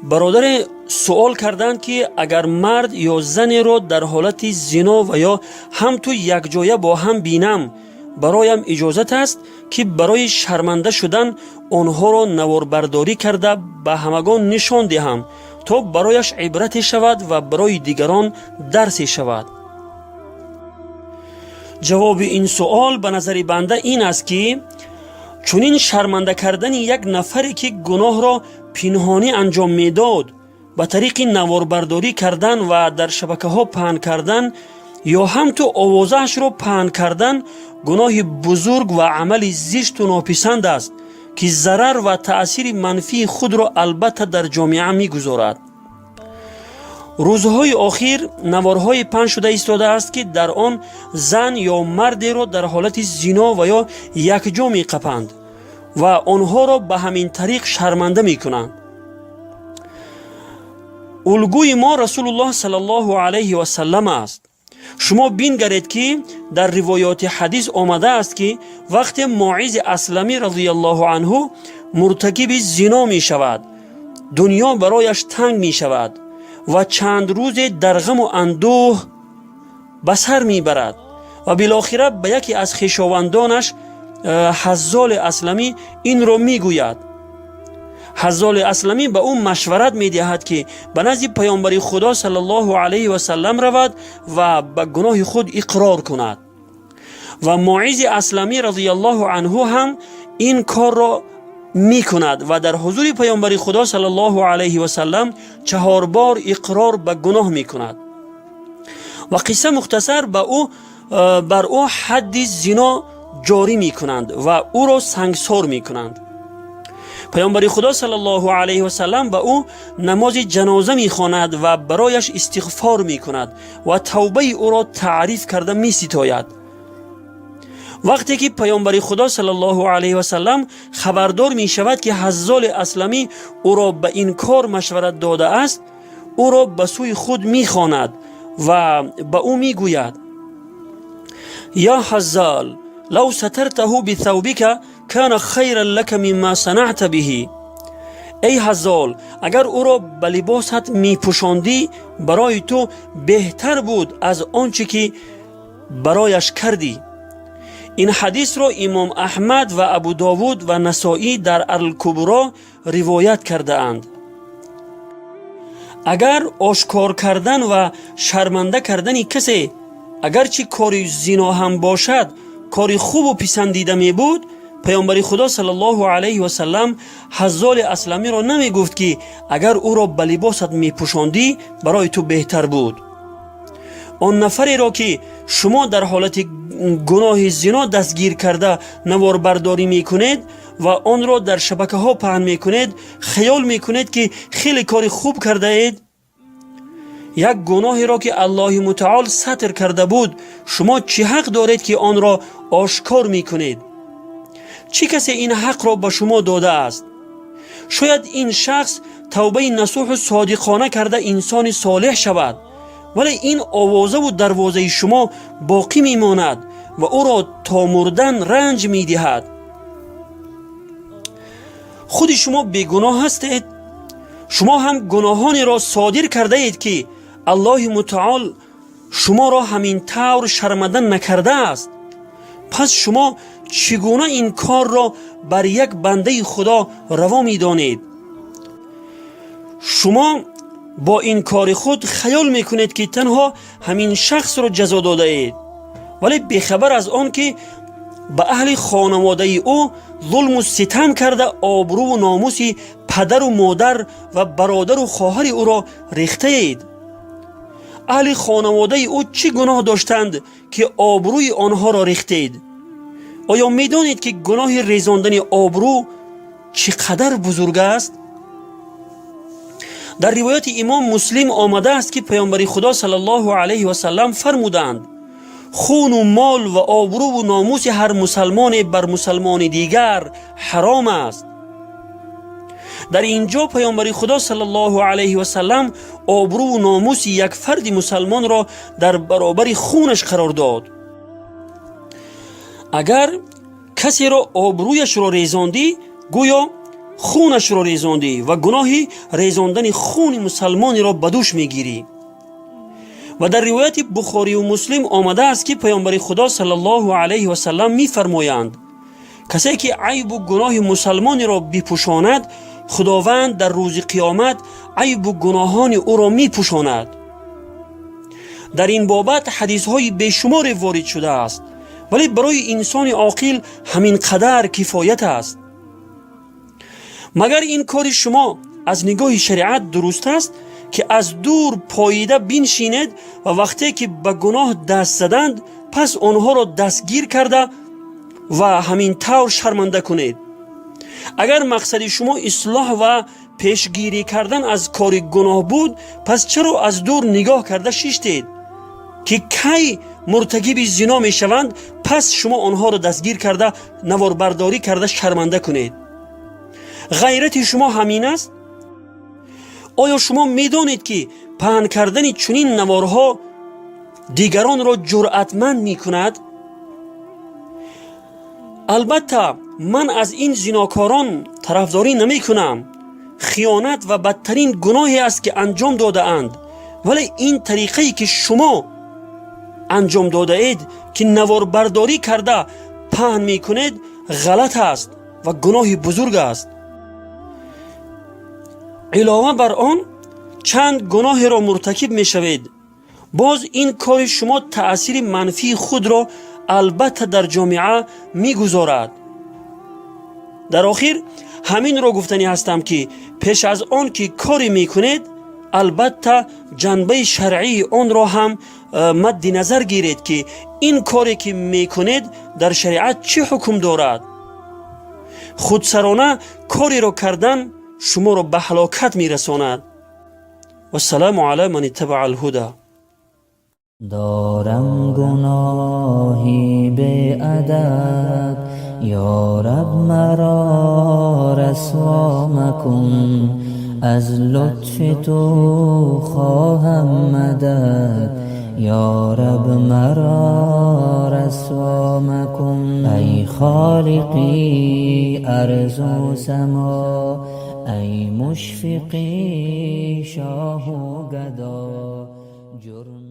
Бародаре суол карданд, ки агар мард ё занеро дар ҳолати зино ва ё ҳамту якҷоя бо ҳам бинам, бароям иҷозат аст, ки барои шарманда шудан онҳоро наворбардорӣ карда, ба ҳамагон нишон диҳам, то барояш ибрате шавад ва барои дигарон дарсе шавад? Ҷавоби ин суол ба назари банда ин аст, ки чунин шарманда кардани як нафаре, ки гуноҳро пинҳонӣ анҷом медод, ба тариқи наворбардорӣ кардан ва дар шабакаҳо паҳн кардан ё ҳамту овозаашро паҳн кардан, гуноҳи бузург ва амали зишту нописанд аст, ки зарар ва таъсири манфии худро албатта дар ҷомеа мегузорад. Рӯзҳои охир наворҳое паҳн шуда истодааст, ки дар он зан ё мардеро дар ҳолати зино ва ё якҷо меқапанд ва онҳоро ба ҳамин тариқ шарманда мекунанд. Улгӯи мо Расулуллоҳ саллаллоҳу алайҳи васаллам аст. Шумо бингаред, ки дар ривоёти ҳадис омадааст, ки вақте Моизи Асламӣ разияллоҳу анҳу муртакиби зино мешавад, дунё барояш танг мешавад ва чанд рӯзе дар ғаму андӯҳ ба сар мебарад ва билохира ба яке аз хешовандонаш Ҳаззоли Асламӣ инро мегӯяд. Ҳаззоли Асламӣ ба ӯ машварат медиҳад, ки ба назди Паёмбари Худо саллаллоҳу алайҳи васаллам равад ва ба гуноҳи худ иқрор кунад. Ва Моизи Асламӣ разияллоҳу анҳу ҳам ин корро мекунад ва дар ҳузури Паёмбари Худо саллаллоҳу алайҳи васаллам чаҳор бор иқрор ба гуноҳ мекунад. Ва қисса мухтасар, ба ӯ бар ӯ ҳадди зино ҷорӣ мекунанд ва ӯро сангсор мекунанд. Паёмбари Худо саллаллоҳу алайҳи васаллам ба ӯ намози ҷаноза мехонад ва барояш истиғфор мекунад ва тавбаи ӯро таъриф карда меситояд. Вақте ки Паёмбари Худо саллаллоҳу алайҳи васаллам хабардор мешавад, ки Ҳаззоли Асламӣ ӯро ба ин кор машварат додааст, ӯро ба сӯи худ мехонад ва ба ӯ мегӯяд: «Я Ҳаззал, лав сатартаҳу бисавбика кана хайран лака мимма санаъта биҳи». Эй Ҳаззол, агар ӯро ба либосат мепӯшондӣ, барои ту беҳтар буд аз он чӣ ки барояш кардӣ. Ин ҳадисро имом Аҳмад ва Абу Довуд ва Насоӣ дар Алкубро ривоят кардаанд. Агар ошкор кардан ва шарманда кардани касе, агарчи кори зино ҳам бошад, кори хубу писандида мебуд, Паёмбари Худо саллаллоҳу алайҳи васаллам Ҳаззоли Асламиро намегуфт, ки агар ӯро ба либосат мепӯшондӣ, барои ту беҳтар буд. Он нафареро, ки шумо дар ҳолати гуноҳи зино дастгир карда, наворбардорӣ мекунед ва онро дар шабакаҳо паҳн мекунед, хаёл мекунед, ки хеле кори хуб кардаед. Як гуноҳеро, ки Аллоҳи Мутаол сатр карда буд, шумо чӣ ҳақ доред, ки онро ошкор мекунед? Чӣ касе ин ҳақро ба шумо додааст? Шояд ин шахс тавбаи насӯҳу содиқона карда, инсони солеҳ шавад, вале ин овозаву дарвозаи шумо боқӣ мемонад ва ӯро то мурдан ранҷ медиҳад. Худи шумо бегуноҳ ҳастед? Шумо ҳам гуноҳонеро содир кардаед, ки Аллоҳи Мутаол шуморо ҳамин тавр шарманда накардааст. Пас шумо чӣ гуна ин корро бар як бандаи Худо раво медонед? Шумо бо ин кори худ хаёл мекунед, ки танҳо ҳамин шахсро ҷазо додаед, вале бехабар аз он ки ба аҳли хонаводаи ӯ зулму ситам карда, обрӯву номуси падару модар ва бародару хоҳари ӯро рехтаед. Аҳли хонаводаи ӯ чӣ гуноҳ доштанд, ки обрӯи онҳоро рехтед? Оё медонед, ки гуноҳи резондани обрӯ чӣ қадар бузург аст? Дар ривояти имом Муслим омадааст, ки Паёмбари Худо саллаллоҳу алайҳи васаллам фармуданд: «Хуну мол ва обрӯву номуси ҳар мусалмоне бар мусалмони дигар ҳаром аст». Дар ин ҷо Паёмбари Худо саллаллоҳу алайҳи васаллам обрӯву номуси як фарди мусалмонро дар баробари хунаш қарор дод. Агар касеро обрӯяшро резондӣ, гӯё Хунашро резондӣ ва гуноҳи резондани хуни мусалмонеро ба дӯш мегирӣ. Ва дар ривояти Бухорию Муслим омадааст, ки Паёмбари Худо саллаллоҳу алайҳи васалам мефармоянд: «Касе ки айбу гуноҳи мусалмонеро бипӯшонад, Худованд дар рӯзи қиёмат айбу гуноҳони ӯро мепӯшонад». Дар ин бобат ҳадисҳои бешуморе ворид шудааст, вале барои инсони оқил ҳамин қадар кифоят аст. Магар ин кори шумо аз нигоҳи шариат дуруст аст, ки аз дур поида биншинед ва вақте ки ба гуноҳ даст заданд, пас онҳоро дастгир карда ва ҳамин тавр шарманда кунед? Агар мақсади шумо ислоҳ ва пешгирӣ кардан аз кори гуноҳ буд, пас чаро аз дур нигоҳ карда шиштед, ки кай муртакиби зино мешаванд, пас шумо онҳоро дастгир карда, наворбардорӣ карда шарманда кунед? Ғайрати шумо ҳамин аст? Оё шумо медонед, ки паҳн кардани чунин наворҳо дигаронро ҷуръатманд мекунад? Албатта, ман аз ин зинокорон тарафдорӣ намекунам. Хиёнат ва бадтарин гуноҳе аст, ки анҷом додаанд, вале ин тариқае, ки шумо анҷом додаед, ки наворбардорӣ карда паҳн мекунед, ғалат аст ва гуноҳи бузург аст. Илова бар он, чанд гуноҳеро муртакиб мешавед. Боз ин кори шумо таъсири манфии худро албатта дар ҷомеа мегузорад. Дар охир ҳаминро гуфтанӣ ҳастам, ки пеш аз он ки коре мекунед, албатта ҷанбаи шаръии онро ҳам мадди назар гиред, ки ин коре, ки мекунед, дар шариат чӣ ҳукм дорад. Худсарона кореро кардан шуморо ба ҳалокат мерасонад. Вассалому ала ман иттабаа алҳуда. Дорам гуноҳи беадад, ё Раб, маро расво макун. Аз лутфи ту хоҳам мадад, ё Раб, маро расво макун. Ай Холиқи арзу само, ай мушфиқи шоҳу гадо, ҷурм